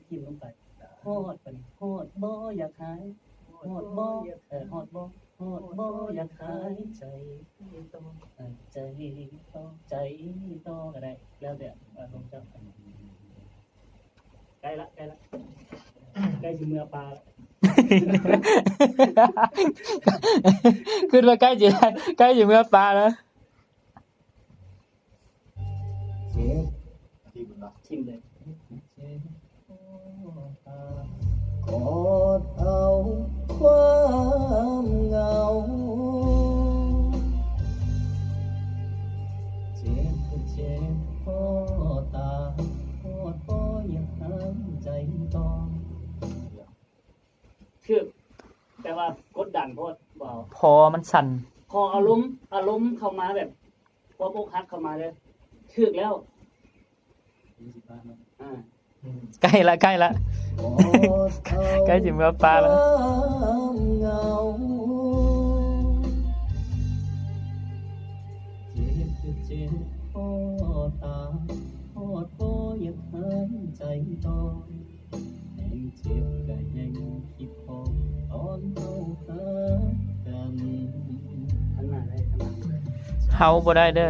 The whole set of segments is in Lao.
ຖິ້ມລົງໄປ. ຮອດ ບາດນີ້ ຮອດບໍ່ຢາກຫາຍ ຮອດບໍ່ ເອີ ຮອດບໍ່ ຮອດບໍ່ຢາກຫາຍໃຈ ເອີ ໃຈຕໍ່ ໃຈຕໍ່ກໍໄດ້ ແລ້ວແຕ່ອາລົມເຈົ້າ. ໃກ້ລະ ໃກ້ລະ ໃກ້ຊິເມືອປ່າລະ ຄິດວ່າໃກ້ຊິ ໃກ້ຊິເມືອປ່າລະ. ເຈັບ ຖິ້ມເລີຍ ກອດເອົາຄວາມເຫງົາ ເຈັບກໍເຈັບພໍຕາຍ ຮອດພໍຢາກຫາຍໃຈຕໍ່. ຖືກ ແຕ່ວ່າກົດດັນໂພດ ບໍ່ເອົາ ພໍມັນສັ່ນ ພໍອາລົມ ອາລົມເຂົ້າມາແບບຄວາມອົກຫັກເຂົ້າມາເລີຍ ຖືກແລ້ວ ອ່າ ໃກ້ລະ ໃກ້ລະ ໃກ້ຊິເມືອປ່າລະ. ເຈັບເຈັບພໍຕາຍ ຮອດພໍຢາກຫາຍໃຈຕໍ່ ແຮງເຈັບກະແຮງຄິດພໍ ຕອນເຮົາຮັກກັນ ເຮົາບໍ່ໄດ້ເດີ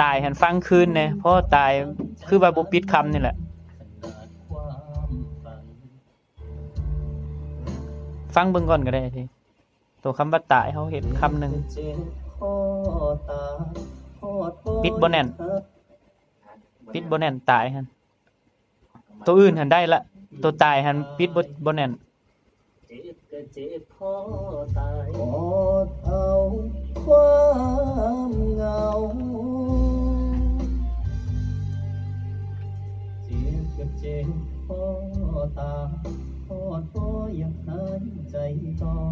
ຕາຍຫັ້ນຟັງຄືນແດ່ ພໍຕາຍຄືວ່າບໍ່ປິດຄຳນີ້ແຫຼະ ຟັງເບິ່ງກ່ອນກໍໄດ້ ໂຕຄຳວ່າຕາຍ ເຮົາເຮັດຄຳໜຶ່ງ ປິດບໍ່ແໜ້ນ ປິດບໍ່ແໜ້ນ ຕາຍຫັ້ນ ໂຕອື່ນຫັ້ນໄດ້ລະ ໂຕຕາຍຫັ້ນປິດບໍ່ ບໍ່ແໜ້ນ. ເຈັບກໍເຈັບພໍຕາຍ ກອດເອົາຄວາມເຫງົາ ເຈັບກໍເຈັບພໍຕາຍ ຮອດພໍຢາກຫາຍໃຈຕໍ່.